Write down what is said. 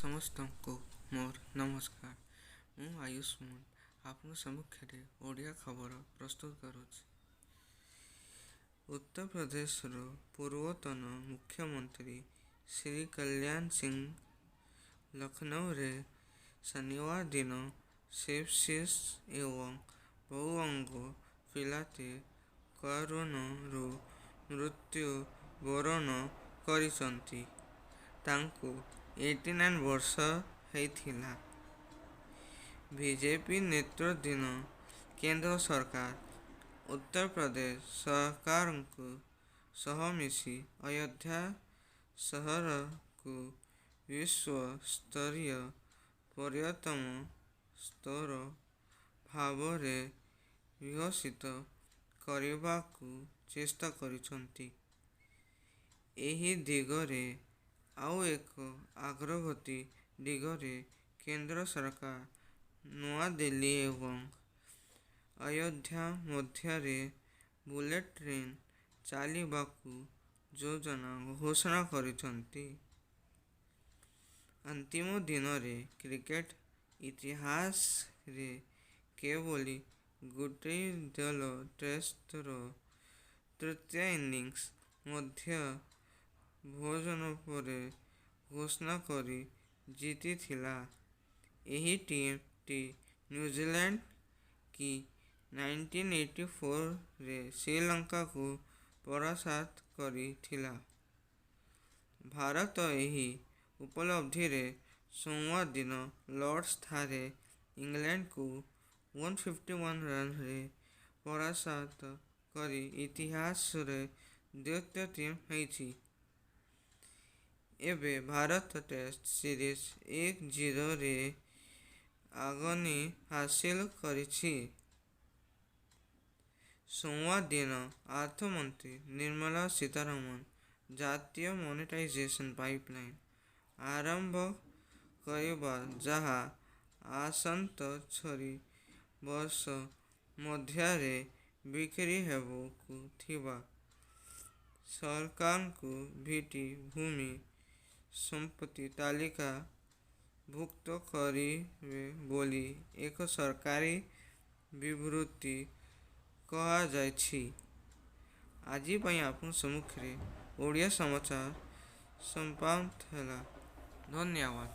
ସମସ୍ତଙ୍କୁ ମୋର ନମସ୍କାର। ମୁଁ ଆୟୁଷ୍ମାନ ଆପଣଙ୍କ ସମ୍ମୁଖରେ ଓଡ଼ିଆ ଖବର ପ୍ରସ୍ତୁତ କରୁଛି। ଉତ୍ତରପ୍ରଦେଶର ପୂର୍ବତନ ମୁଖ୍ୟମନ୍ତ୍ରୀ ଶ୍ରୀ କଲ୍ୟାଣ ସିଂ ଲକ୍ଷ୍ନୌରେ ଶନିବାର ଦିନ ସେପ୍ସିସ୍ ଏବଂ ବହୁ ଅଙ୍ଗ ବିଲାତି କାରଣରୁ ମୃତ୍ୟୁବରଣ କରିଛନ୍ତି। ତାଙ୍କୁ 89 ବର୍ଷ ହୋଇଥିଲା। ବିଜେପି ନେତୃତ୍ୱାଧୀନ କେନ୍ଦ୍ର ସରକାର ଉତ୍ତରପ୍ରଦେଶ ସରକାରଙ୍କ ସହ ମିଶି ଅଯୋଧ୍ୟା ସହରକୁ ବିଶ୍ୱସ୍ତରୀୟ ପର୍ଯ୍ୟଟନସ୍ଥଳ ଭାବରେ ବିକଶିତ କରିବାକୁ ଚେଷ୍ଟା କରୁଛନ୍ତି। ଏହି ଦିଗରେ ଆଉ ଏକ ଅଗ୍ରଗତି ଦିଗରେ କେନ୍ଦ୍ର ସରକାର ନୂଆଦିଲ୍ଲୀ ଏବଂ ଅଯୋଧ୍ୟା ମଧ୍ୟରେ ବୁଲେଟ୍ ଟ୍ରେନ୍ ଚଳାଇବାକୁ ଯୋଜନା ଘୋଷଣା କରିଛନ୍ତି। ଅନ୍ତିମ ଦିନରେ କ୍ରିକେଟ ଇତିହାସରେ କେବଳ ଗୋଟିଏ ଦଳ ଟେଷ୍ଟର ତୃତୀୟ ଇନିଂସ ମଧ୍ୟାହ୍ନ ଭୋଜନ ପରେ ଘୋଷଣା କରି ଜିତିଥିଲା। ଏହି ଟିମ୍ ଟି ନ୍ୟୁଜିଲ୍ୟାଣ୍ଡ କି 1984ରେ ଶ୍ରୀଲଙ୍କାକୁ ପରାସ୍ତ କରିଥିଲା। ଭାରତ ଏହି ଉପଲବ୍ଧିରେ ସୋମବାର ଦିନ ଲର୍ଡସଠାରେ ଇଂଲଣ୍ଡକୁ 151 ରନରେ ପରାସ୍ତ କରି ଇତିହାସରେ ଦ୍ୱିତୀୟ ଟିମ୍ ହୋଇଛି। ଏବେ ଭାରତ ଟେଷ୍ଟ ସିରିଜ 1-0ରେ ଅଗ୍ରଣୀ ହାସଲ କରିଛି। ସୋମବାର ଦିନ ଅର୍ଥମନ୍ତ୍ରୀ ନିର୍ମଳା ସୀତାରମଣ ଜାତୀୟ ମନିଟାଇଜେସନ ପାଇପଲାଇନ ଆରମ୍ଭ କରିବେ, ଯାହା ଆସନ୍ତା 4 ବର୍ଷ ମଧ୍ୟରେ ବିକ୍ରି ହେବାକୁ ଥିବା ସରକାରଙ୍କ ଭିତ୍ତିଭୂମି ସମ୍ପତ୍ତି ତାଲିକାଭୁକ୍ତ କରିବ ବୋଲି ଏକ ସରକାରୀ ବିବୃତିରେ କୁହାଯାଇଛି। ଆଜି ପାଇଁ ଆପଣଙ୍କ ସମ୍ମୁଖରେ ଓଡ଼ିଆ ସମାଚାର ସମାପ୍ତ ହେଲା। ଧନ୍ୟବାଦ।